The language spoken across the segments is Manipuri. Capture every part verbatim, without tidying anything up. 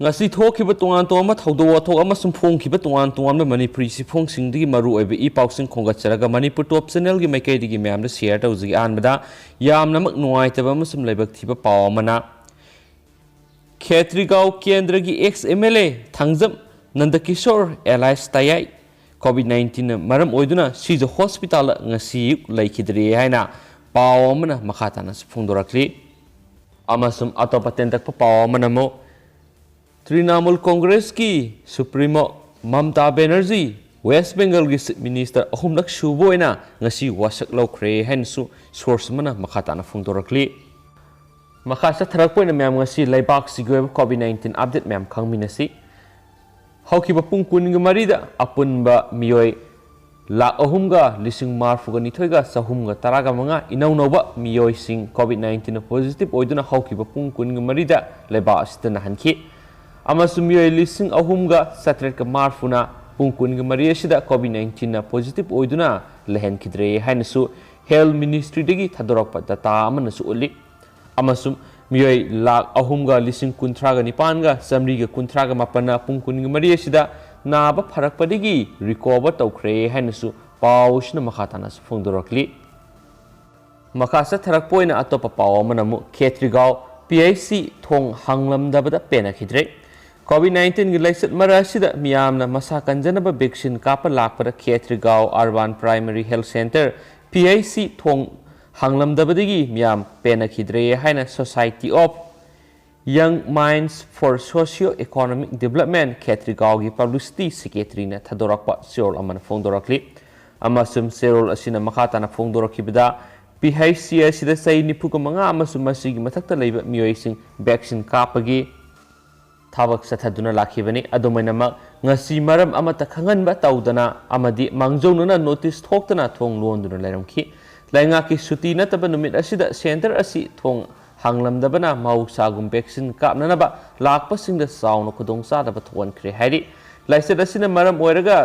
ꯉꯁꯤ ꯊꯣꯛꯈꯤꯕ ꯇꯣꯉꯥꯟ ꯇꯣꯉꯥꯟꯕ ꯊꯧꯗꯣꯛ ꯋꯥꯊꯣꯛ ꯑꯃꯁꯨꯡ ꯐꯣꯡꯈꯤꯕ ꯇꯣꯉꯥꯟ ꯇꯣꯉꯥꯟꯕ ꯃꯅꯤꯄꯨꯔꯤ ꯆꯦꯐꯣꯡꯁꯤꯡꯗꯒꯤ ꯃꯔꯨ ꯑꯣꯏꯕ ꯏ ꯄꯥꯎꯁꯤꯡ ꯈꯣꯝꯒꯠꯆꯔꯒ ꯃꯅꯤꯄꯨꯔ ꯇꯣꯞ ꯆꯦꯅꯦꯜꯒꯤ ꯃꯥꯏꯀꯩꯗꯒꯤ ꯃꯌꯥꯝꯗ ꯁꯤꯌꯔ ꯇꯧꯖꯒꯦ꯫ ꯑꯍꯥꯟꯕꯗ ꯌꯥꯝꯅꯃꯛ ꯅꯨꯡꯉꯥꯏꯇꯕ ꯑꯃꯁꯨꯡ ꯂꯥꯏꯕꯛ ꯊꯤꯕ ꯄꯥꯎ ꯑꯃꯅ, ꯈꯦꯇ꯭ꯔꯤꯒꯥꯎ ꯀꯦꯟꯗ꯭ꯔꯒꯤ ex M L A Thangjam Nandakishor alias Tayai covid ꯅꯥꯏꯟꯇꯤꯟꯅ ꯃꯔꯝ ꯑꯣꯏꯗꯨꯅ ꯁꯤꯖ ꯍꯣꯁꯄꯤꯇꯥꯜꯗ ꯉꯁꯤ ꯑꯌꯨꯛ ꯂꯩꯈꯤꯗ꯭ꯔꯦ ꯍꯥꯏꯅ ꯄꯥꯎ ꯑꯃꯅ ꯃꯈꯥ ꯇꯥꯅꯁꯨ ꯐꯣꯡꯗꯣꯔꯛꯂꯤ꯫ ꯑꯃꯁꯨꯡ ꯑꯇꯣꯞꯄ ꯇꯦꯟꯇꯛꯄ ꯄꯥꯎ ꯑꯃꯅ ꯑꯃꯨꯛ ꯇ꯭ꯔꯤꯅꯥꯃꯨꯜ ꯀꯣꯡꯒ꯭ꯔꯦꯁꯀꯤ ꯁꯨꯄ꯭ꯔꯤꯃꯣ ꯃꯝꯇꯥ ꯕꯦꯅꯔꯖꯤ ꯋꯦꯁ ꯕꯦꯡꯒꯜꯒꯤ ꯆꯤꯐ ꯃꯤꯅꯤꯁꯇꯔ ꯑꯍꯨꯝꯂꯛ ꯁꯨꯕ ꯑꯣꯏꯅ ꯉꯁꯤ ꯋꯥꯁꯛ ꯂꯧꯈ꯭ꯔꯦ ꯍꯥꯏꯅꯁꯨ ꯁꯣꯔꯁ ꯑꯃꯅ ꯃꯈꯥ ꯇꯥꯅ ꯐꯣꯡꯗꯣꯔꯛꯂꯤ꯫ ꯃꯈꯥ ꯆꯠꯊꯔꯛꯄ ꯑꯣꯏꯅ ꯃꯌꯥꯝ ꯉꯁꯤ ꯂꯩꯕꯥꯛꯁꯤꯒꯤ ꯑꯣꯏꯕ ꯀꯣꯚꯤꯗ ꯅꯥꯏꯟꯇꯤꯟ ꯑꯞꯗꯦꯠ ꯃꯌꯥꯝ ꯈꯪꯃꯤꯟꯅꯁꯤ꯫ ꯍꯧꯈꯤꯕ ꯄꯨꯡ ꯀꯨꯟꯒ ꯃꯔꯤꯗ ꯑꯄꯨꯟꯕ ꯃꯤꯑꯣꯏ ꯂꯥꯈ ꯑꯍꯨꯝꯒ ꯂꯤꯁꯤꯡ ꯃꯔꯤꯐꯨꯒ ꯅꯤꯊꯣꯏꯒ ꯆꯍꯨꯝꯒ ꯇꯔꯥꯒ ꯃꯉꯥ ꯏꯅꯧꯅꯧꯕ ꯃꯤꯑꯣꯏꯁꯤꯡ ꯀꯣꯚꯤꯗ ꯅꯥꯏꯟꯇꯤꯟꯅ ꯄꯣꯖꯤꯇꯤꯚ ꯑꯣꯏꯗꯨꯅ ꯍꯧꯈꯤꯕ ꯄꯨꯡ ꯀꯨꯟꯒ ꯃꯔꯤꯗ ꯂꯩꯕꯥꯛ ꯑꯁꯤꯗ ꯅꯥꯍꯟꯈꯤ꯫ ꯑꯃꯁꯨꯡ ꯃꯤꯑꯣꯏ ꯂꯤꯁꯤꯡ ꯑꯍꯨꯝꯒ ꯆꯥꯇ꯭ꯔꯦꯠꯀ ꯃꯔꯤꯐꯨꯅ ꯄꯨꯡ ꯀꯨꯟꯒ ꯃꯔꯤ ꯑꯁꯤꯗ ꯀꯣꯚꯤꯗ ꯅꯥꯏꯟꯇꯤꯟꯅ ꯄꯣꯖꯤꯇꯤꯚ ꯑꯣꯏꯗꯨꯅ ꯂꯩꯍꯟꯈꯤꯗ꯭ꯔꯦ ꯍꯥꯏꯅꯁꯨ ꯍꯦꯜꯊ ꯃꯤꯅꯤꯁꯇ꯭ꯔꯤꯗꯒꯤ ꯊꯥꯗꯣꯔꯛꯄ ꯗꯇꯥ ꯑꯃꯅꯁꯨ ꯎꯠꯂꯤ꯫ ꯑꯃꯁꯨꯡ ꯃꯤꯑꯣꯏ ꯂꯥꯈ ꯑꯍꯨꯝꯒ ꯂꯤꯁꯤꯡ ꯀꯨꯟꯊ꯭ꯔꯥꯒ ꯅꯤꯄꯥꯟꯒ ꯆꯥꯃꯔꯤꯒ ꯀꯨꯟꯊ꯭ꯔꯥꯒ ꯃꯥꯄꯟꯅ ꯄꯨꯡ ꯀꯨꯟꯒ ꯃꯔꯤ ꯑꯁꯤꯗ ꯅꯥꯕ ꯐꯔꯛꯄꯗꯒꯤ ꯔꯤꯀꯣꯚꯔ ꯇꯧꯈ꯭ꯔꯦ ꯍꯥꯏꯅꯁꯨ ꯄꯥꯎ ꯑꯁꯤꯅ ꯃꯈꯥ ꯇꯥꯅꯁꯨ ꯐꯣꯡꯗꯣꯔꯛꯂꯤ꯫ ꯃꯈꯥ ꯆꯠꯊꯔꯛꯄ ꯑꯣꯏꯅ ꯑꯇꯣꯞꯄ ꯄꯥꯎ ꯑꯃꯅ ꯑꯃꯨꯛ ꯈꯦꯇ꯭ꯔꯤꯒꯥꯎ ꯄꯤ ꯑꯩꯆ ꯁꯤ ꯊꯣꯡ ꯍꯥꯡꯂꯝꯗꯕꯗ ꯄꯦꯟꯅꯈꯤꯗ꯭ꯔꯦ꯫ ꯀꯣꯚꯤꯗ ꯅꯥꯏꯟꯇꯤꯟꯒꯤ ꯂꯥꯏꯆꯠ ꯃꯔꯛ ꯑꯁꯤꯗ ꯃꯤꯌꯥꯝꯅ ꯃꯁꯥ ꯀꯟꯖꯅꯕ ꯚꯦꯛꯁꯤꯟ ꯀꯥꯞꯄ ꯂꯥꯛꯄꯗ Khetrigao urban primary health centre, P H C, ꯊꯣꯡ ꯍꯥꯡꯂꯝꯗꯕꯗꯒꯤ ꯃꯤꯌꯥꯝ ꯄꯦꯟꯅꯈꯤꯗ꯭ꯔꯦ ꯍꯥꯏꯅ Society of Young Minds for Socio Economic Development ꯈꯦꯇ꯭ꯔꯤꯒꯥꯎꯒꯤ ꯄꯕ꯭ꯂꯤꯁꯤꯇꯤ ꯁꯦꯀ꯭ꯔꯦꯇꯔꯤꯅ ꯊꯥꯗꯣꯔꯛꯄ ꯆꯦꯔꯣꯜ ꯑꯃꯅ ꯐꯣꯡꯗꯣꯔꯛꯂꯤ꯫ ꯑꯃꯁꯨꯡ ꯆꯦꯔꯣꯜ ꯑꯁꯤꯅ ꯃꯈꯥ ꯇꯥꯅ ꯐꯣꯡꯗꯣꯔꯛꯈꯤꯕꯗ, ꯄꯤ ꯑꯩꯆ ꯁꯤ ꯑꯁꯤꯗ ꯆꯍꯤ ꯅꯤꯐꯨꯒ ꯃꯉꯥ ꯑꯃꯁꯨꯡ ꯃꯁꯤꯒꯤ ꯃꯊꯛꯇ ꯂꯩꯕ ꯃꯤꯑꯣꯏꯁꯤꯡ ꯚꯦꯛꯁꯤꯟ ꯀꯥꯞꯄꯒꯤ ꯊꯕꯛ ꯆꯠꯊꯗꯨꯅ ꯂꯥꯛꯈꯤꯕꯅꯤ꯫ ꯑꯗꯨꯃꯥꯏꯅꯃꯛ ꯉꯁꯤ ꯃꯔꯝ ꯑꯃꯠꯇ ꯈꯪꯍꯟꯕ ꯇꯧꯗꯅ ꯑꯃꯗꯤ ꯃꯥꯡꯖꯧꯅꯅ ꯅꯣꯇꯤꯁ ꯊꯣꯛꯇꯅ ꯊꯣꯡ ꯂꯣꯟꯗꯨꯅ ꯂꯩꯔꯝꯈꯤ꯫ ꯂꯩꯉꯥꯛꯀꯤ ꯁꯨꯇꯤ ꯅꯠꯇꯕ ꯅꯨꯃꯤꯠ ꯑꯁꯤꯗ ꯁꯦꯟꯇꯔ ꯑꯁꯤ ꯊꯣꯡ ꯍꯥꯡꯂꯝꯗꯕꯅ ꯃꯍꯧꯁꯥꯒꯨꯝ ꯚꯦꯛꯁꯤꯟ ꯀꯥꯞꯅꯅꯕ ꯂꯥꯛꯄꯁꯤꯡꯗ ꯆꯥꯎꯅ ꯈꯨꯗꯣꯡꯆꯥꯗꯕ ꯊꯣꯛꯍꯟꯈ꯭ꯔꯦ ꯍꯥꯏꯔꯤ꯫ ꯂꯥꯏꯆꯠ ꯑꯁꯤꯅ ꯃꯔꯝ ꯑꯣꯏꯔꯒ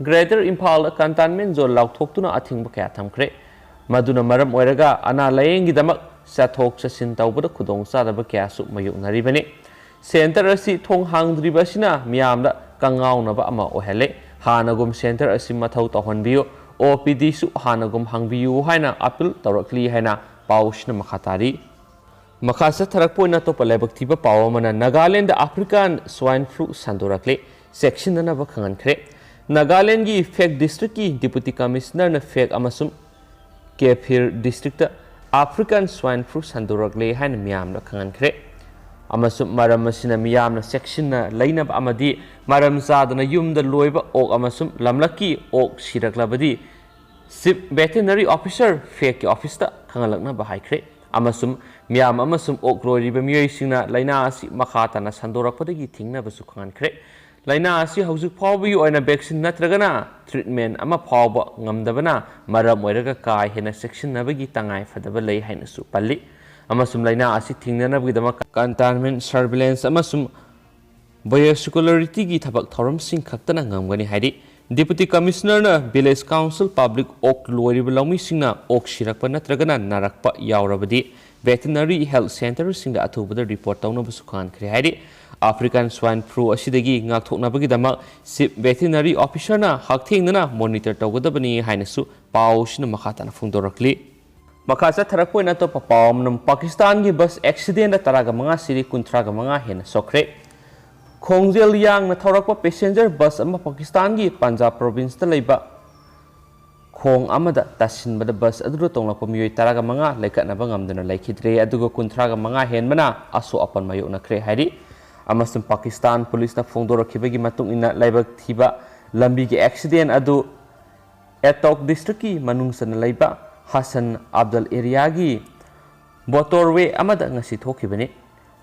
ꯒ꯭ꯔꯦꯇꯔ ꯏꯝꯐꯥꯜꯗ ꯀꯟꯇꯦꯟꯃꯦꯟ ꯖꯣꯟ ꯂꯥꯎꯊꯣꯛꯇꯨꯅ ꯑꯊꯤꯡꯕ ꯀꯌꯥ ꯊꯝꯈ꯭ꯔꯦ꯫ ꯃꯗꯨꯅ ꯃꯔꯝ ꯑꯣꯏꯔꯒ ꯑꯅꯥ ꯂꯥꯌꯦꯡꯒꯤꯗꯃꯛ ꯆꯠꯊꯣꯛ ꯆꯠꯁꯤꯟ ꯇꯧꯕꯗ ꯈꯨꯗꯣꯡꯆꯥꯗꯕ ꯀꯌꯥꯁꯨ ꯃꯥꯌꯣꯛꯅꯔꯤꯕꯅꯤ꯫ ꯁꯦꯟꯇꯔ ꯑꯁꯤ ꯊꯣꯡ ꯍꯥꯡꯗ꯭ꯔꯤꯕ ꯑꯁꯤꯅ ꯃꯤꯌꯥꯝꯗ ꯀꯉꯥꯎꯅꯕ ꯑꯃ ꯑꯣꯏꯍꯜꯂꯦ꯫ ꯍꯥꯟꯅꯒꯨꯝ ꯁꯦꯟꯇꯔ ꯑꯁꯤ ꯃꯊꯧ ꯇꯧꯍꯟꯕꯤꯌꯨ, ꯑꯣ ꯄꯤ ꯗꯤꯁꯨ ꯍꯥꯟꯅꯒꯨꯝ ꯍꯥꯡꯕꯤꯌꯨ ꯍꯥꯏꯅ ꯑꯄꯤꯜ ꯇꯧꯔꯛꯂꯤ ꯍꯥꯏꯅ ꯄꯥꯎꯁꯤꯅ ꯃꯈꯥ ꯇꯥꯔꯤ꯫ ꯃꯈꯥ ꯆꯠꯊꯔꯛꯄ ꯑꯣꯏꯅ ꯑꯇꯣꯞꯄ ꯂꯥꯏꯕꯛ ꯊꯤꯕ ꯄꯥꯎ ꯑꯃꯅ ꯅꯥꯒꯥꯂꯦꯟꯗ ꯑꯥꯐ꯭ꯔꯤꯀꯥꯟ ꯁ꯭ꯋꯥꯏꯟ ꯐ꯭ꯂꯨ ꯁꯟꯗꯣꯔꯛꯂꯦ, ꯆꯦꯛꯁꯤꯟꯅꯅꯕ ꯈꯪꯍꯟꯈ꯭ꯔꯦ꯫ ꯅꯥꯒꯥꯂꯦꯟꯒꯤ ꯐꯦꯛ ꯗꯤꯁꯇ꯭ꯔꯤꯛꯀꯤ ꯗꯤꯄꯨꯇꯤ ꯀꯃꯤꯁꯅꯔꯅ ꯐꯦꯛ ꯑꯃꯁꯨꯡ ꯀꯦꯐꯤꯔ ꯗꯤꯁꯇ꯭ꯔꯤꯛꯇ ꯑꯥꯐ꯭ꯔꯤꯀꯥꯟ ꯁ꯭ꯋꯥꯏꯟ ꯐ꯭ꯂꯨ ꯁꯟꯗꯣꯔꯛꯂꯦ ꯍꯥꯏꯅ ꯃꯤꯌꯥꯝꯗ ꯈꯪꯍꯟꯈ꯭ꯔꯦ꯫ ꯑꯃꯁꯨꯡ ꯃꯔꯝ ꯑꯁꯤꯅ ꯃꯤꯌꯥꯝꯅ ꯆꯦꯛꯁꯤꯟꯅ ꯂꯩꯅꯕ ꯑꯃꯗꯤ ꯃꯔꯝ ꯆꯥꯗꯅ ꯌꯨꯝꯗ ꯂꯣꯏꯕ ꯑꯣꯛ ꯑꯃꯁꯨꯡ ꯂꯝꯂꯛꯀꯤ ꯑꯣꯛ ꯁꯤꯔꯛꯂꯕꯗꯤ ꯆꯤꯐ ꯚꯦꯇꯤꯅꯔꯤ ꯑꯣꯐꯤꯁꯔ ꯐꯦꯛꯀꯤ ꯑꯣꯐꯤꯁꯇ ꯈꯪꯍꯜꯂꯛꯅꯕ ꯍꯥꯏꯈ꯭ꯔꯦ꯫ ꯑꯃꯁꯨꯡ ꯃꯤꯌꯥꯝ ꯑꯃꯁꯨꯡ ꯑꯣꯛ ꯂꯣꯏꯔꯤꯕ ꯃꯤꯑꯣꯏꯁꯤꯡꯅ ꯂꯥꯏꯅꯥ ꯑꯁꯤ ꯃꯈꯥ ꯇꯥꯅ ꯁꯟꯗꯣꯔꯛꯄꯗꯒꯤ ꯊꯤꯡꯅꯕꯁꯨ ꯈꯪꯍꯟꯈ꯭ꯔꯦ꯫ ꯂꯥꯏꯅꯥ ꯑꯁꯤ ꯍꯧꯖꯤꯛ ꯐꯥꯎꯕꯒꯤ ꯑꯣꯏꯅ ꯚꯦꯛꯁꯤꯟ ꯅꯠꯇ꯭ꯔꯒꯅ ꯇ꯭ꯔꯤꯠꯃꯦꯟ ꯑꯃ ꯐꯥꯎꯕ ꯉꯝꯗꯕꯅ ꯃꯔꯝ ꯑꯣꯏꯔꯒ ꯀꯥ ꯍꯦꯟꯅ ꯆꯦꯛꯁꯤꯟꯅꯕꯒꯤ ꯇꯉꯥꯏ ꯐꯗꯕ ꯂꯩ ꯍꯥꯏꯅꯁꯨ ꯄꯜꯂꯤ꯫ ꯑꯃꯁꯨꯝ ꯂꯥꯏꯅꯥ ꯑꯁꯤ ꯊꯤꯡꯅꯅꯕꯒꯤꯗꯃꯛ ꯀꯟꯇꯥꯏꯟꯃꯦꯟ ꯁꯔꯚꯤꯂꯦꯟꯁ ꯑꯃꯁꯨꯡ ꯕꯥꯏꯑꯣꯁꯤꯀ꯭ꯌꯨꯂꯔꯤꯇꯤꯒꯤ ꯊꯕꯛ ꯊꯧꯔꯝꯁꯤꯡ ꯈꯛꯇꯅ ꯉꯝꯒꯅꯤ ꯍꯥꯏꯔꯤ꯫ ꯗꯤꯄꯨꯇꯤ ꯀꯃꯤꯁꯅꯔꯅ ꯚꯤꯂꯦꯖ ꯀꯥꯎꯟꯁꯤꯜ ꯄꯕ꯭ꯂꯤꯛ ꯑꯣꯛ ꯂꯣꯏꯔꯤꯕ ꯂꯧꯃꯤꯁꯤꯡꯅ ꯑꯣꯛ ꯁꯤꯔꯛꯄ ꯅꯠꯇ꯭ꯔꯒꯅ ꯅꯥꯔꯛꯄ ꯌꯥꯎꯔꯕꯗꯤ ꯚꯦꯇꯤꯅꯔꯤ ꯍꯦꯜꯊ ꯁꯦꯟꯇꯔꯁꯤꯡꯗ ꯑꯊꯨꯕꯗ ꯔꯤꯄꯣꯔꯠ ꯇꯧꯅꯕꯁꯨ ꯈꯪꯍꯟꯈ꯭ꯔꯦ ꯍꯥꯏꯔꯤ꯫ ꯑꯥꯐ꯭ꯔꯤꯀꯥꯟ ꯁ꯭ꯋꯥꯏꯟ ꯐ꯭ꯂꯨ ꯑꯁꯤꯗꯒꯤ ꯉꯥꯛꯊꯣꯛꯅꯕꯒꯤꯗꯃꯛ ꯆꯤꯐ ꯚꯦꯇꯤꯅꯔꯤ ꯑꯣꯐꯤꯁꯔꯅ ꯍꯛꯊꯦꯡꯅꯅ ꯃꯣꯅꯤꯇꯔ ꯇꯧꯒꯗꯕꯅꯤ ꯍꯥꯏꯅꯁꯨ ꯄꯥꯎꯁꯤꯅ ꯃꯈꯥ ꯇꯥꯅ ꯐꯣꯡꯗꯣꯔꯛꯂꯤ꯫ ꯃꯈꯥ ꯆꯠꯊꯔꯛꯄ ꯑꯣꯏꯅ ꯑꯇꯣꯞꯄ ꯄꯥꯎ ꯑꯃꯅ, ꯄꯥꯀꯤꯁꯇꯥꯟꯒꯤ ꯕꯁ ꯑꯦꯛꯁꯤꯗꯦꯟꯗ ꯇꯔꯥꯒ ꯃꯉꯥ ꯁꯤꯔꯤ, ꯀꯨꯟꯊ꯭ꯔꯥꯒ ꯃꯉꯥ ꯍꯦꯟꯅ ꯁꯣꯛꯈ꯭ꯔꯦ꯫ ꯈꯣꯡꯖꯦꯜ ꯌꯥꯡꯅ ꯊꯧꯔꯛꯄ ꯄꯦꯁꯦꯟꯖꯔ ꯕꯁ ꯑꯃ ꯄꯥꯀꯤꯁꯇꯥꯟꯒꯤ ꯄꯟꯖꯥꯕ ꯄ꯭ꯔꯣꯚꯤꯟꯁꯇ ꯂꯩꯕ ꯈꯣꯡ ꯑꯃꯗ ꯇꯥꯁꯤꯟꯕꯗ ꯕꯁ ꯑꯗꯨꯗ ꯇꯣꯡꯂꯛꯄ ꯃꯤꯑꯣꯏ ꯇꯔꯥꯒ ꯃꯉꯥ ꯂꯩꯈꯠꯅꯕ ꯉꯝꯗꯨꯅ ꯂꯩꯈꯤꯗ꯭ꯔꯦ, ꯑꯗꯨꯒ ꯀꯨꯟꯊ꯭ꯔꯥꯒ ꯃꯉꯥ ꯍꯦꯟꯕꯅ ꯑꯁꯣꯛ ꯑꯄꯟ ꯃꯥꯌꯣꯛꯅꯈ꯭ꯔꯦ ꯍꯥꯏꯔꯤ꯫ ꯑꯃꯁꯨꯡ ꯄꯥꯀꯤꯁꯇꯥꯟ ꯄꯨꯂꯤꯁꯅ ꯐꯣꯡꯗꯣꯔꯛꯈꯤꯕꯒꯤ ꯃꯇꯨꯡ ꯏꯟꯅ, ꯂꯥꯏꯕꯛ ꯊꯤꯕ ꯂꯝꯕꯤꯒꯤ ꯑꯦꯛꯁꯤꯗꯦꯟ ꯑꯗꯨ ꯑꯦꯇꯣꯛ ꯗꯤꯁꯇ꯭ꯔꯤꯛꯀꯤ ꯃꯅꯨꯡ ꯆꯟꯅ ꯂꯩꯕ ꯍꯁꯟ ꯑꯕꯗꯜ ꯑꯦꯔꯤꯌꯥꯒꯤ ꯃꯣꯇꯣꯔꯋꯦ ꯑꯃꯗ ꯉꯁꯤ ꯊꯣꯛꯈꯤꯕꯅꯤ꯫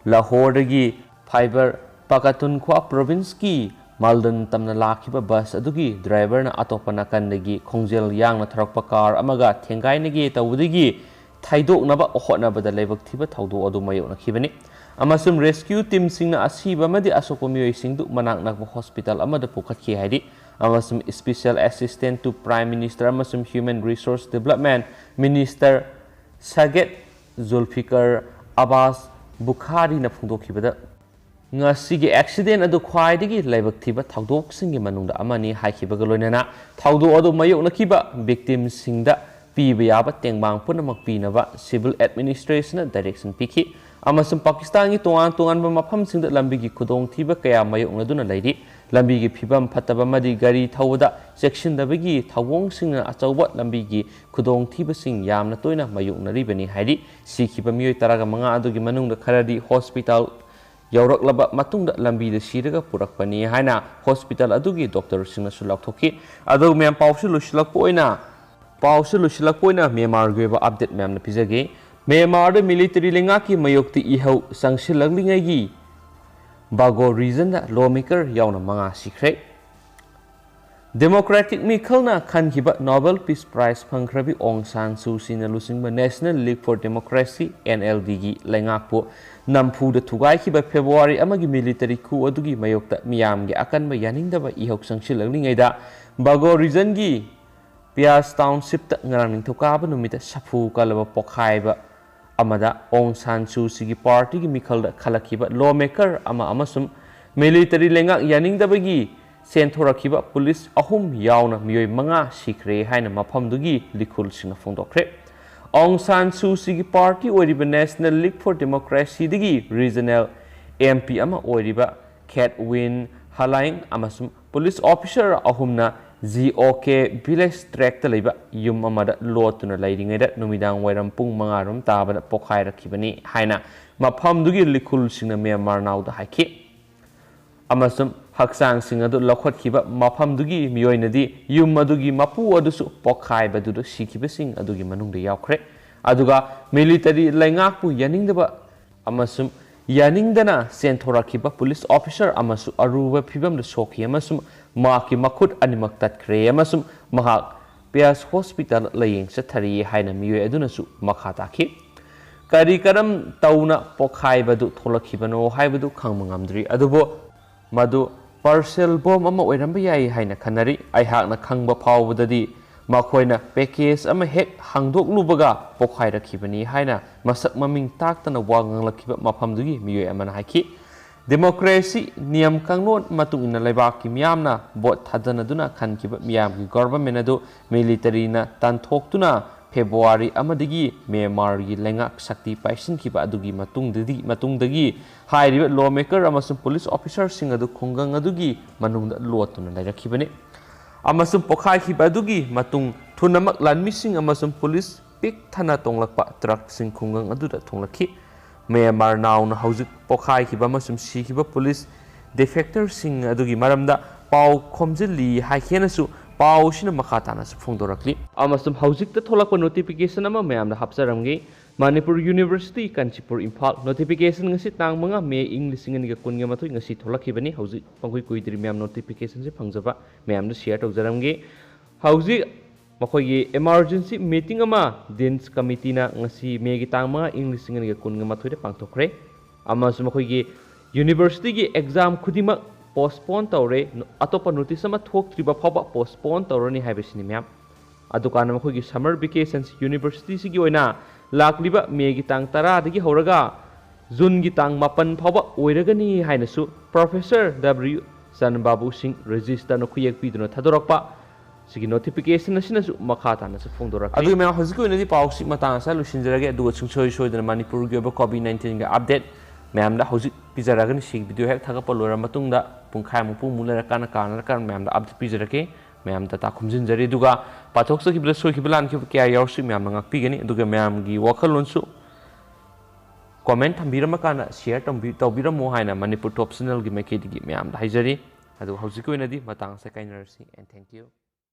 ꯂꯥꯍꯣꯔꯗꯒꯤ ꯐꯥꯏꯕꯔ ꯄꯥꯀꯇꯨꯟꯈ꯭ꯋꯥ ꯄ꯭ꯔꯣꯚꯤꯟꯁꯀꯤ ꯃꯥꯜꯗꯟ ꯇꯝꯅ ꯂꯥꯛꯈꯤꯕ ꯕꯁ ꯑꯗꯨꯒꯤ ꯗ꯭ꯔꯥꯏꯚꯔꯅ ꯑꯇꯣꯞꯄ ꯅꯥꯀꯟꯗꯒꯤ ꯈꯣꯡꯖꯦꯜ ꯌꯥꯡꯅ ꯊꯧꯔꯛꯄ ꯀꯥꯔ ꯑꯃꯒ ꯊꯦꯡꯒꯥꯏꯅꯒꯦ ꯇꯧꯕꯗꯒꯤ ꯊꯩꯗꯣꯛꯅꯕ ꯍꯣꯠꯅꯕꯗ ꯂꯥꯏꯕꯛ ꯊꯤꯕ ꯊꯧꯗꯣꯛ ꯑꯗꯨ ꯃꯥꯌꯣꯛꯅꯈꯤꯕꯅꯤ꯫ ꯑꯃꯁꯨꯡ ꯔꯦꯁꯀ꯭ꯌꯨ ꯇꯤꯝꯁꯤꯡꯅ ꯑꯁꯤꯕ ꯑꯃꯗꯤ ꯑꯁꯣꯛꯄ ꯃꯤꯑꯣꯏꯁꯤꯡꯗꯨ ꯃꯅꯥꯛ ꯅꯛꯄ ꯍꯣꯁꯄꯤꯇꯥꯜ ꯑꯃꯗ ꯄꯨꯈꯠꯈꯤ ꯍꯥꯏꯔꯤ꯫ ꯑꯃꯁꯨꯡ Special Assistant to Prime Minister ꯑꯃꯁꯨꯡ Human Resource Development Minister ꯁꯒꯦꯠ ꯖꯨꯜꯐꯤꯀꯔ ꯑꯕꯥꯁ ꯕꯨꯈꯥꯔꯤꯅ ꯐꯣꯡꯗꯣꯛꯈꯤꯕꯗ, ꯉꯁꯤꯒꯤ ꯑꯦꯛꯁꯤꯗꯦꯟ ꯑꯗꯨ ꯈ꯭ꯋꯥꯏꯗꯒꯤ ꯂꯥꯏꯕꯛ ꯊꯤꯕ ꯊꯧꯗꯣꯛꯁꯤꯡꯒꯤ ꯃꯅꯨꯡꯗ ꯑꯃꯅꯤ ꯍꯥꯏꯈꯤꯕꯒ ꯂꯣꯏꯅꯅ ꯊꯧꯗꯣꯛ ꯑꯗꯨ ꯃꯥꯌꯣꯛꯅꯈꯤꯕ ꯚꯤꯛꯇꯤꯝꯁꯤꯡꯗ ꯄꯤꯕ ꯌꯥꯕ ꯇꯦꯡꯕꯥꯡ ꯄꯨꯝꯅꯃꯛ ꯄꯤꯅꯕ ꯁꯤꯚꯤꯜ ꯑꯦꯗꯃꯤꯅꯤꯁꯇ꯭ꯔꯦꯁꯟꯅ ꯗꯥꯏꯔꯦꯛꯁꯟ ꯄꯤꯈꯤ꯫ ꯑꯃꯁꯨꯡ ꯄꯥꯀꯤꯁꯇꯥꯟꯒꯤ ꯇꯣꯉꯥꯟ ꯇꯣꯉꯥꯟꯕ ꯃꯐꯝꯁꯤꯡꯗ ꯂꯝꯕꯤꯒꯤ ꯈꯨꯗꯣꯡꯊꯤꯕ ꯀꯌꯥ ꯃꯥꯌꯣꯛꯅꯗꯨꯅ ꯂꯩꯔꯤ꯫ ꯂꯝꯕꯤꯒꯤ ꯐꯤꯕꯝ ꯐꯠꯇꯕ ꯑꯃꯗꯤ ꯒꯥꯔꯤ ꯊꯧꯕꯗ ꯆꯦꯛꯁꯤꯟꯗꯕꯒꯤ ꯊꯧꯑꯣꯡꯁꯤꯡꯅ ꯑꯆꯧꯕ ꯂꯝꯕꯤꯒꯤ ꯈꯨꯗꯣꯡꯊꯤꯕꯁꯤꯡ ꯌꯥꯝꯅ ꯇꯣꯏꯅ ꯃꯥꯌꯣꯛꯅꯔꯤꯕꯅꯤ ꯍꯥꯏꯔꯤ꯫ ꯁꯤꯈꯤꯕ ꯃꯤꯑꯣꯏ ꯇꯔꯥꯃꯉꯥ ꯑꯗꯨꯒꯤ ꯃꯅꯨꯡꯗ ꯈꯔꯗꯤ ꯍꯣꯁꯄꯤꯇꯥꯜ ꯌꯧꯔꯛꯂꯕ ꯃꯇꯨꯡꯗ ꯂꯝꯕꯤꯗ ꯁꯤꯔꯒ ꯄꯨꯔꯛꯄꯅꯤ ꯍꯥꯏꯅ ꯍꯣꯁꯄꯤꯇꯥꯜ ꯑꯗꯨꯒꯤ ꯗꯣꯛꯇꯔꯁꯤꯡꯅꯁꯨ ꯂꯥꯎꯊꯣꯛꯈꯤ꯫ ꯑꯗꯨꯒ ꯃꯌꯥꯝ, ꯄꯥꯎꯁꯤ ꯂꯣꯏꯁꯤꯜꯂꯛꯄ ꯑꯣꯏꯅ, ꯄꯥꯎꯁꯤ ꯂꯣꯏꯁꯤꯜꯂꯛꯄ ꯑꯣꯏꯅ ꯃ꯭ꯌꯥꯟꯃꯥꯔꯒꯤ ꯑꯣꯏꯕ ꯑꯞꯗꯦꯠ ꯃꯌꯥꯝꯅ ꯄꯤꯖꯒꯦ꯫ ꯃ꯭ꯌꯥꯟꯃꯥꯔꯗ ꯃꯤꯂꯤꯇꯔꯤ ꯂꯩꯉꯥꯛꯀꯤ ꯃꯥꯌꯣꯛꯇ ꯏꯍꯧ ꯆꯪꯁꯤꯜꯂꯛꯂꯤꯉꯩꯒꯤ ꯕꯥꯒꯣ ꯔꯤꯖꯟꯗ ꯂꯣ ꯃꯦꯀꯔ ꯌꯥꯎꯅ ꯃꯉꯥ ꯁꯤꯈ꯭ꯔꯦ꯫ ꯗꯦꯃꯣꯀ꯭ꯔꯦꯇꯤꯛ ꯃꯤꯈꯜꯅ ꯈꯟꯈꯤꯕ ꯅꯣꯕꯦꯜ ꯄꯤꯁ ꯄ꯭ꯔꯥꯏꯖ ꯐꯪꯈ꯭ꯔꯕꯤ ꯑꯣꯡ ꯁꯥꯟ ꯁꯨ ꯆꯤꯅ ꯂꯨꯆꯤꯡꯕ national league for democracy, N L ꯗꯤꯒꯤ ꯂꯩꯉꯥꯛꯄꯨ ꯅꯝꯐꯨꯗ ꯊꯨꯒꯥꯏꯈꯤꯕ ꯐꯦꯕ꯭ꯔꯨꯋꯥꯔꯤ ꯑꯃꯒꯤ ꯃꯤꯂꯤꯇꯔꯤ ꯀꯨ ꯑꯗꯨꯒꯤ ꯃꯥꯌꯣꯛꯇ ꯃꯤꯌꯥꯝꯒꯤ ꯑꯀꯟꯕ ꯌꯥꯅꯤꯡꯗꯕ ꯏꯍꯧ ꯆꯪꯁꯤꯜꯂꯛꯂꯤꯉꯩꯗ, ꯕꯥꯒꯣ ꯔꯤꯖꯟꯒꯤ ꯄꯤꯌꯥꯁ ꯇꯥꯎꯟꯁꯤꯞꯇ ꯉꯔꯥꯡ ꯅꯤꯡꯊꯧꯀꯥꯕ ꯅꯨꯃꯤꯠꯇ ꯁꯥꯐꯨ ꯀꯜꯂꯕ ꯄꯣꯈꯥꯏꯕ ꯑꯃꯗ ꯑꯣꯡ ꯁꯥꯟ ꯁꯨ ꯆꯤꯒꯤ ꯄꯥꯔꯇꯤꯒꯤ ꯃꯤꯈꯜꯗ ꯈꯜꯂꯛꯈꯤꯕ ꯂꯣ ꯃꯦꯀꯔ ꯑꯃ ꯑꯃꯁꯨꯡ ꯃꯤꯂꯤꯇꯔꯤ ꯂꯩꯉꯥꯛ ꯌꯥꯅꯤꯡꯗꯕꯒꯤ ꯆꯦꯟꯊꯣꯔꯛꯈꯤꯕ ꯄꯨꯂꯤꯁ ꯑꯍꯨꯝ ꯌꯥꯎꯅ ꯃꯤꯑꯣꯏ ꯃꯉꯥ ꯁꯤꯈ꯭ꯔꯦ ꯍꯥꯏꯅ ꯃꯐꯝꯗꯨꯒꯤ ꯂꯤꯈꯨꯜꯁꯤꯡꯅ ꯐꯣꯡꯗꯣꯛꯈ꯭ꯔꯦ꯫ ꯑꯣꯡ ꯁꯥꯟ ꯁꯨ ꯆꯤꯒꯤ ꯄꯥꯔꯇꯤ ꯑꯣꯏꯔꯤꯕ ꯅꯦꯁꯅꯦꯜ ꯂꯤꯒ ꯐꯣꯔ ꯗꯦꯃꯣꯀ꯭ꯔꯦꯁꯤꯗꯒꯤ ꯔꯤꯖꯅꯦꯜ ꯑꯦꯝ ꯄꯤ ꯑꯃ ꯑꯣꯏꯔꯤꯕ ꯈꯦꯠꯋꯤꯟ ꯍꯂꯥꯏꯡ ꯑꯃꯁꯨꯡ ꯄꯨꯂꯤꯁ ꯑꯣꯐꯤꯁꯔ ꯑꯍꯨꯝꯅ ꯖꯤ ꯑꯣ ꯀꯦ ꯚꯤꯂꯦꯖ ꯇ꯭ꯔꯦꯛꯇ ꯂꯩꯕ ꯌꯨꯝ ꯑꯃꯗ ꯂꯣꯠꯇꯨꯅ ꯂꯩꯔꯤꯉꯩꯗ ꯅꯨꯃꯤꯗꯥꯡ ꯋꯥꯏꯔꯝ ꯄꯨꯡ ꯃꯉꯥ ꯔꯣꯝ ꯇꯥꯕꯗ ꯄꯣꯈꯥꯏꯔꯛꯈꯤꯕꯅꯤ ꯍꯥꯏꯅ ꯃꯐꯝꯗꯨꯒꯤ ꯂꯤꯈꯨꯜꯁꯤꯡꯅ ꯃ꯭ꯌꯥꯟꯃꯥꯔ ꯅꯥꯎꯗ ꯍꯥꯏꯈꯤ꯫ ꯑꯃꯁꯨꯡ ꯍꯛꯆꯥꯡꯁꯤꯡ ꯑꯗꯨ ꯂꯧꯈꯠꯈꯤꯕ ꯃꯐꯝꯗꯨꯒꯤ ꯃꯤꯑꯣꯏꯅꯗꯤ ꯌꯨꯝ ꯑꯗꯨꯒꯤ ꯃꯄꯨ ꯑꯗꯨꯁꯨ ꯄꯣꯈꯥꯏꯕꯗꯨꯗ ꯁꯤꯈꯤꯕꯁꯤꯡ ꯑꯗꯨꯒꯤ ꯃꯅꯨꯡꯗ ꯌꯥꯎꯈ꯭ꯔꯦ꯫ ꯑꯗꯨꯒ ꯃꯤꯂꯤꯇꯔꯤ ꯂꯩꯉꯥꯛꯄꯨ ꯌꯥꯅꯤꯡꯗꯕ ꯑꯃꯁꯨꯡ ꯌꯥꯅꯤꯡꯗꯅ ꯆꯦꯟꯊꯣꯔꯛꯈꯤꯕ ꯄꯨꯂꯤꯁ ꯑꯣꯐꯤꯁꯔ ꯑꯃꯁꯨ ꯑꯔꯨꯕ ꯐꯤꯚꯝꯗ ꯁꯣꯛꯈꯤ ꯑꯃꯁꯨꯡ ꯃꯍꯥꯛꯀꯤ ꯃꯈꯨꯠ ꯑꯅꯤꯃꯛ ꯇꯠꯈ꯭ꯔꯦ ꯑꯃꯁꯨꯡ ꯃꯍꯥꯛ ꯄꯤꯌꯥꯁ ꯍꯣꯁꯄꯤꯇꯥꯜ ꯂꯥꯌꯦꯡ ꯆꯠꯊꯔꯤ ꯍꯥꯏꯅ ꯃꯤꯑꯣꯏ ꯑꯗꯨꯅꯁꯨ ꯃꯈꯥ ꯇꯥꯈꯤ꯫ ꯀꯔꯤ ꯀꯔꯝ ꯇꯧꯅ ꯄꯣꯈꯥꯏꯕꯗꯨ ꯊꯣꯛꯂꯛꯈꯤꯕꯅꯣ ꯍꯥꯏꯕꯗꯨ ꯈꯪꯕ ꯉꯝꯗ꯭ꯔꯤ, ꯑꯗꯨꯕꯨ ꯃꯗꯨ ꯄꯥꯔꯁꯦꯜ ꯕꯣꯝ ꯑꯃ ꯑꯣꯏꯔꯝꯕ ꯌꯥꯏ ꯍꯥꯏꯅ ꯈꯟꯅꯔꯤ꯫ ꯑꯩꯍꯥꯛꯅ ꯈꯪꯕ ꯐꯥꯎꯕꯗꯗꯤ ꯃꯈꯣꯏꯅ ꯄꯦꯀꯦꯖ ꯑꯃ ꯍꯦꯛ ꯍꯥꯡꯗꯣꯛꯂꯨꯕꯒ ꯄꯣꯈꯥꯏꯔꯛꯈꯤꯕꯅꯤ ꯍꯥꯏꯅ ꯃꯁꯛ ꯃꯃꯤꯡ ꯇꯥꯛꯇꯅ ꯋꯥ ꯉꯥꯡꯂꯛꯈꯤꯕ ꯃꯐꯝꯗꯨꯒꯤ ꯃꯤꯑꯣꯏ ꯑꯃꯅ ꯍꯥꯏꯈꯤ꯫ ꯗꯦꯃꯣꯀ꯭ꯔꯦꯁꯤ ꯅꯤꯌꯝ ꯀꯥꯡꯂꯣꯟ ꯃꯇꯨꯡ ꯏꯟꯅ ꯂꯩꯕꯥꯛꯀꯤ ꯃꯤꯌꯥꯝꯅ ꯚꯣꯠ ꯊꯥꯗꯅꯗꯨꯅ ꯈꯟꯈꯤꯕ ꯃꯤꯌꯥꯝꯒꯤ ꯒꯣꯚꯔꯟꯃꯦꯟꯠ ꯑꯗꯨ ꯃꯤꯂꯤꯇꯔꯤꯅ ꯇꯥꯟꯊꯣꯛꯇꯨꯅ ꯐꯦꯕ꯭ꯔꯨꯋꯥꯔꯤ ꯑꯃꯗꯒꯤ ꯃ꯭ꯌꯥꯟꯃꯥꯔꯒꯤ ꯂꯩꯉꯥꯛ ꯁꯛꯇꯤ ꯄꯥꯏꯁꯤꯟꯈꯤꯕ ꯑꯗꯨꯒꯤ ꯃꯇꯨꯡꯗꯗꯤ, ꯃꯇꯨꯡꯗꯒꯤ ꯍꯥꯏꯔꯤꯕ ꯂꯣ ꯃꯦꯀꯔ ꯑꯃꯁꯨꯡ ꯄꯨꯂꯤꯁ ꯑꯣꯐꯤꯁꯥꯔꯁꯤꯡ ꯑꯗꯨ ꯈꯨꯡꯒꯪ ꯑꯗꯨꯒꯤ ꯃꯅꯨꯡꯗ ꯂꯣꯠꯇꯨꯅ ꯂꯩꯔꯛꯈꯤꯕꯅꯤ꯫ ꯑꯃꯁꯨꯡ ꯄꯣꯈꯥꯏꯈꯤꯕ ꯑꯗꯨꯒꯤ ꯃꯇꯨꯡ ꯊꯨꯅꯃꯛ ꯂꯥꯟꯃꯤꯁꯤꯡ ꯑꯃꯁꯨꯡ ꯄꯨꯂꯤꯁ ꯄꯤꯛ ꯊꯟꯅ ꯇꯣꯡꯂꯛꯄ ꯇ꯭ꯔꯛꯁꯤꯡ ꯈꯨꯡꯒꯪ ꯑꯗꯨꯗ ꯊꯨꯡꯂꯛꯈꯤ꯫ ꯃ꯭ꯌꯥꯟꯃꯥꯔ ꯅꯥꯎꯅ ꯍꯧꯖꯤꯛ ꯄꯣꯈꯥꯏꯈꯤꯕ ꯑꯃꯁꯨꯡ ꯁꯤꯈꯤꯕ ꯄꯨꯂꯤꯁ ꯗꯤꯐꯦꯛꯇꯔꯁꯤꯡ ꯑꯗꯨꯒꯤ ꯃꯔꯝꯗ ꯄꯥꯎ ꯈꯣꯝꯖꯤꯜꯂꯤ ꯍꯥꯏꯈꯤꯅꯁꯨ ꯄꯥꯎ ꯑꯁꯤꯅ ꯃꯈꯥ ꯇꯥꯅꯁꯨ ꯐꯣꯡꯗꯣꯔꯛꯂꯤ꯫ ꯑꯃꯁꯨꯡ ꯍꯧꯖꯤꯛꯇ ꯊꯣꯛꯂꯛꯄ ꯅꯣꯇꯤꯐꯤꯀꯦꯁꯟ ꯑꯃ ꯃꯌꯥꯝꯗ ꯍꯥꯞꯆꯔꯝꯒꯦ꯫ ꯃꯅꯤꯄꯨꯔ ꯌꯨꯅꯤꯚꯔꯁꯤꯇꯤ, ꯀꯥꯟꯆꯤꯄꯨꯔ, ꯏꯝꯐꯥꯜ꯫ ꯅꯣꯇꯤꯐꯤꯀꯦꯁꯟ ꯉꯁꯤ ꯇꯥꯡ ꯃꯉꯥ ꯃꯦ ꯏꯪ ꯂꯤꯁꯤꯡ ꯑꯅꯤꯒ ꯀꯨꯟꯒ ꯃꯥꯊꯣꯏ ꯉꯁꯤ ꯊꯣꯛꯂꯛꯈꯤꯕꯅꯤ꯫ ꯍꯧꯖꯤꯛ ꯃꯈꯣꯏ ꯀꯨꯏꯗ꯭ꯔꯤ ꯃꯌꯥꯝ ꯅꯣꯇꯤꯐꯤꯀꯦꯁꯟꯁꯦ ꯐꯪꯖꯕ꯫ ꯃꯌꯥꯝꯗ ꯁꯤꯌꯔ ꯇꯧꯖꯔꯝꯒꯦ꯫ ꯍꯧꯖꯤꯛ ꯃꯈꯣꯏꯒꯤ ꯏꯃꯥꯔꯖꯦꯟꯁꯤ ꯃꯤꯇꯤꯡ ꯑꯃ ꯗꯤꯟꯁ ꯀꯃꯤꯇꯤꯅ ꯉꯁꯤ ꯃꯦꯒꯤ ꯇꯥꯡ ꯃꯉꯥ ꯏꯪ ꯂꯤꯁꯤꯡ ꯑꯅꯤꯒ ꯀꯨꯟꯒ ꯃꯥꯊꯣꯏꯗ ꯄꯥꯡꯊꯣꯛꯈ꯭ꯔꯦ꯫ ꯑꯃꯁꯨꯡ ꯃꯈꯣꯏꯒꯤ ꯌꯨꯅꯤꯚꯔꯁꯤꯇꯤꯒꯤ ꯑꯦꯛꯖꯥꯝ ꯈꯨꯗꯤꯡꯃꯛ ꯄꯣꯁꯄꯣꯟ ꯇꯧꯔꯦ꯫ ꯑꯇꯣꯞꯄ ꯅꯣꯇꯤꯁ ꯑꯃ ꯊꯣꯛꯇ꯭ꯔꯤꯕ ꯐꯥꯎꯕ ꯄꯣꯁꯄꯣꯟ ꯇꯧꯔꯅꯤ ꯍꯥꯏꯕꯁꯤꯅꯤ ꯃꯌꯥꯝ꯫ ꯑꯗꯨꯀꯥꯟꯗ ꯃꯈꯣꯏꯒꯤ ꯁꯝꯃꯔ ꯚꯦꯀꯦꯁꯟꯁ ꯌꯨꯅꯤꯚꯔꯁꯤꯇꯤꯁꯤꯒꯤ ꯑꯣꯏꯅ ꯂꯥꯛꯂꯤꯕ ꯃꯦꯒꯤ ꯇꯥꯡ ꯇꯔꯥꯗꯒꯤ ꯍꯧꯔꯒ ꯖꯨꯟꯒꯤ ꯇꯥꯡ ꯃꯥꯄꯟ ꯐꯥꯎꯕ ꯑꯣꯏꯔꯒꯅꯤ ꯍꯥꯏꯅꯁꯨ ꯄ꯭ꯔꯣꯐꯦꯁꯔ ꯗꯕ꯭ꯂꯤꯌꯨ ꯆꯟꯕꯥꯕꯨ ꯁꯤꯡ ꯔꯦꯖꯤꯁꯇꯔꯅ ꯈꯨꯌꯦꯛ ꯄꯤꯗꯨꯅ ꯊꯥꯗꯣꯔꯛꯄ ꯁꯤꯒꯤ ꯅꯣꯇꯤꯐꯤꯀꯦꯁꯟ ꯑꯁꯤꯅꯁꯨ ꯃꯈꯥ ꯇꯥꯅꯁꯨ ꯐꯣꯡꯗꯣꯔꯛꯈꯤ꯫ ꯑꯗꯨꯒ ꯃꯌꯥꯝ, ꯍꯧꯖꯤꯛꯀꯤ ꯑꯣꯏꯅꯗꯤ ꯄꯥꯎꯁꯤ ꯃꯇꯥꯡ ꯑꯁꯤꯗ ꯂꯣꯏꯁꯤꯟꯖꯔꯒꯦ, ꯑꯗꯨꯒ ꯁꯨꯡꯁꯣꯏ ꯁꯣꯏꯗꯅ ꯃꯅꯤꯄꯨꯔꯒꯤ ꯑꯣꯏꯕ ꯀꯣꯚꯤꯗ ꯅꯥꯏꯟꯇꯤꯟꯒꯤ ꯑꯞꯗꯦꯠ ꯃꯌꯥꯝꯗ ꯍꯧꯖꯤꯛ ꯄꯤꯖꯔꯛꯑꯒꯅꯤ꯫ ꯁꯤꯒꯤ ꯚꯤꯗꯤꯑꯣ ꯍꯦꯛ ꯊꯥꯒꯠꯄ ꯂꯣꯏꯔ ꯃꯇꯨꯡꯗ ꯄꯨꯡꯈꯥꯏꯃꯨꯛ, ꯄꯨꯡꯃꯨꯛ ꯂꯩꯔꯀꯥꯟꯗ, ꯀꯥꯟꯅꯔꯀꯥꯟꯗ ꯃꯌꯥꯝꯗ ꯑꯞꯗꯦꯠ ꯄꯤꯖꯔꯛꯀꯦ꯫ ꯃꯌꯥꯝ ꯗꯇꯥ ꯈꯣꯝꯖꯤꯟꯖꯔꯤ, ꯑꯗꯨꯒ ꯄꯥꯊꯣꯛꯆꯈꯤꯕꯗ ꯁꯣꯏꯈꯤꯕ ꯂꯥꯟꯈꯤꯕ ꯀꯌꯥ ꯌꯥꯎꯔꯁꯨ ꯃꯌꯥꯝꯅ ꯉꯥꯛꯄꯤꯒꯅꯤ꯫ ꯑꯗꯨꯒ ꯃꯌꯥꯝꯒꯤ ꯋꯥꯈꯜꯂꯣꯟꯁꯨ ꯀꯣꯃꯦꯟ ꯊꯝꯕꯤꯔꯝꯃꯀꯥꯟꯗ ꯁꯤꯌꯔ ꯇꯧꯕꯤ-, ꯇꯧꯕꯤꯔꯝꯃꯣ ꯍꯥꯏꯅ ꯃꯅꯤꯄꯨꯔ ꯇꯣꯞ ꯆꯦꯅꯦꯜꯒꯤ ꯃꯥꯏꯀꯩꯗꯒꯤ ꯃꯌꯥꯝꯗ ꯍꯥꯏꯖꯔꯤ꯫ ꯑꯗꯨꯒ ꯍꯧꯖꯤꯛꯀꯤ ꯑꯣꯏꯅꯗꯤ ꯃꯇꯥꯡ ꯑꯁꯤꯗ ꯀꯥꯏꯅꯔꯁꯤ, and thank you꯫